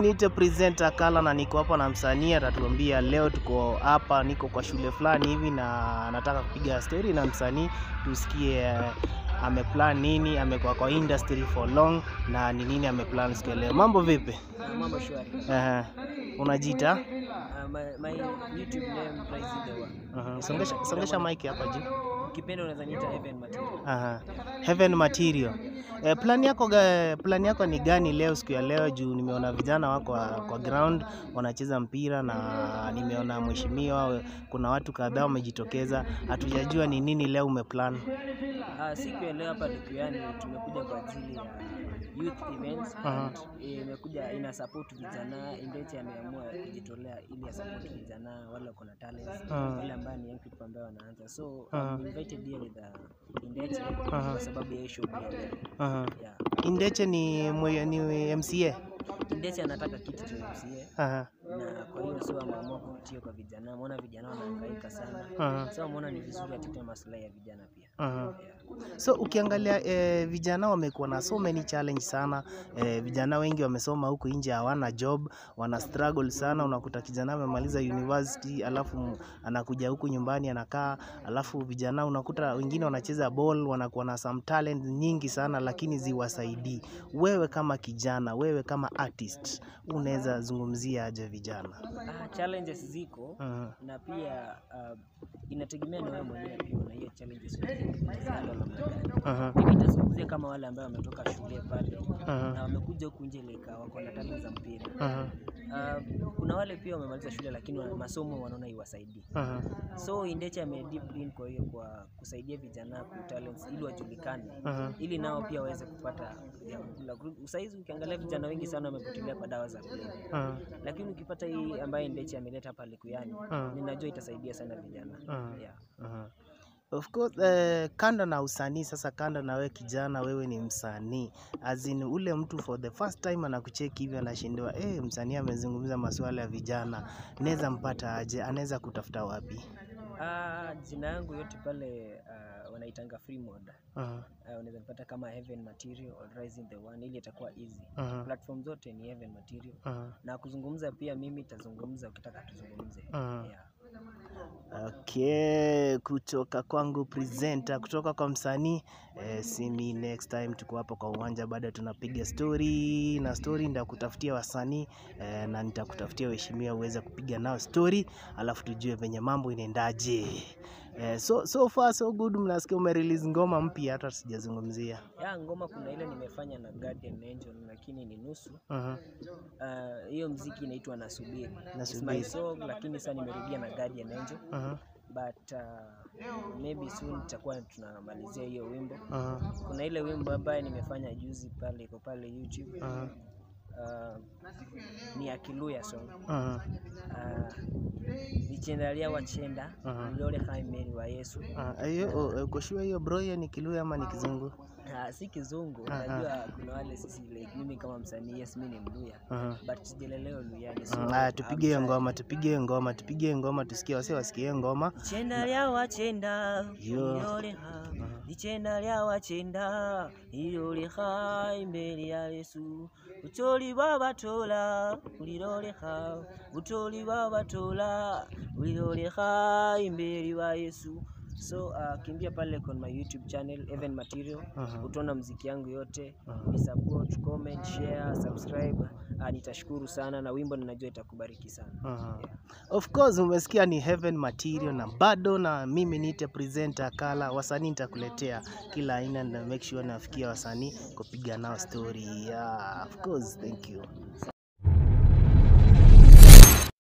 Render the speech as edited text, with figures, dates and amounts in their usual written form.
Niite presenter Kala na niko hapa na msanii atatuambia. Leo tuko hapa, niko kwa shule fulani hivi na nataka kupiga story na msanii tusikie ameplan nini, amekuwa kwa industry for long na ni nini ameplan siku ya leo. Mambo vipi? Mambo shwari. Unajiita? My YouTube name, Rise the One. Songesha, songesha mic hapa juu. Ukipenda unaweza niita Heaven Material. Aha. Heaven Material. Plan yako ni gani leo, siku ya leo? Juu nimeona vijana wako kwa ground wanacheza mpira na nimeona mheshimiwa, kuna watu kadhaa wamejitokeza, hatujajua ni nini leo umeplan. Siku ya leo hapa Likuyani tumekuja kwa ajili ya youth events and imekuja ina support vijana. Indeche ameamua kujitolea ili support vijana wale wako na talents, wale ambao ni young people ambao wanaanza. So I'm invited here with Indeche kwa sababu ya hii shughuli ya leo. Yeah. Indeche ni MCA? Indeche anataka kiti cha MCA na kwa hiyo sio ameamua kupitia kwa vijana. Ameona vijana wanahangaika sana. So ameona ni vizuri atetee maslahi ya vijana pia. Yeah. So ukiangalia vijana wamekuwa na so many challenge sana. Vijana wengi wamesoma huku nje hawana job, wana struggle sana. Unakuta kijana amemaliza university alafu anakuja huku nyumbani anakaa, alafu vijana unakuta wengine wanacheza ball, wanakuwa na some talent nyingi sana lakini ziwasaidii. Wewe kama kijana, wewe kama artist, unaweza zungumzia aje vijana? Challenges ziko na pia inategemea na wewe mwenyewe pia una hiyo challenges utazihandle namna gani. Mimi nitazungumzia kama wale ambao wametoka shule pale na wamekuja huku nje, like wako na talent za mpira. Kuna wale pia wamemaliza shule lakini masomo wanaona iwasaidii. So Indeche ame deep in kwa hiyo kwa kusaidia vijana ku talents ili wajulikane, ili nao pia waweze kupata ya kukula. Saizi ukiangalia vijana wengi sana wamepotelea kwa dawa za kulevya, lakini ukipata hii ambayo Indeche ameleta hapa Likuyani, ninajua itasaidia sana vijana. Yeah. Of course, kando na usanii sasa, kando na wewe kijana, wewe ni msanii. As in ule mtu for the first time anakucheki hivi anashindwa, msanii amezungumza masuala ya vijana, naweza mpata aje? Anaweza kutafuta wapi? Jina yangu yote pale wanaitanga free mode. Unaweza nipata kama Heaven Material or Rising the One, ili itakuwa easy. Platform zote ni Heaven Material. Na kuzungumza pia mimi nitazungumza ukitaka tuzungumze. Yeah. Okay, kutoka kwangu presenter, kutoka kwa msanii see me next time. Tuko hapa kwa uwanja bado tunapiga story na story, nitakutafutia wasanii na nitakutafutia waheshimiwa uweze kupiga nao story, alafu tujue venye mambo inaendaje. So far so good. Mnasikia umerelease ngoma mpya, hata sijazungumzia. Ya ngoma kuna ile nimefanya na Guardian Angel lakini ni nusu. Hiyo mziki inaitwa Nasubiri. It's my Nasubiri. song, lakini sasa nimerudia na Guardian Angel. But maybe soon tutakuwa tunamalizia hiyo wimbo. Kuna ile wimbo ambayo nimefanya juzi pale, iko pale YouTube. Ni ya Kiluya song. Lichenda lia wachenda lilolekha imeri wa Yesu. Hiyo uko sure hiyo bro, hiyo ni Kiluya ama ni Kizungu? Si Kizungu, unajua kuna wale sisi, like mimi kama msanii, yes, mimi ni Mluya but sijalelewa Luyani, so Haya, tupige hiyo ngoma, tupige hiyo ngoma, tupige hiyo ngoma, tusikie, wase wasikie hiyo ngoma. Lichenda lya wachenda Yo. lilolekha, lichenda lya wachenda lilolekha imbere ya Yesu, utoli bwabatola ulilolekha, utoli bwabatola ulilolekha imbere wa Yesu. So kimbia pale on my YouTube channel, Heaven Material, utaona mziki yangu yote. Ni support, comment, share, subscribe. Nitashukuru sana na wimbo ninajua itakubariki sana. Yeah. Of course umesikia ni Heaven Material na bado na mimi niite presenter Kala, wasanii nitakuletea kila aina na make sure nafikia wasanii kupiga nao story. Yeah, of course, thank you.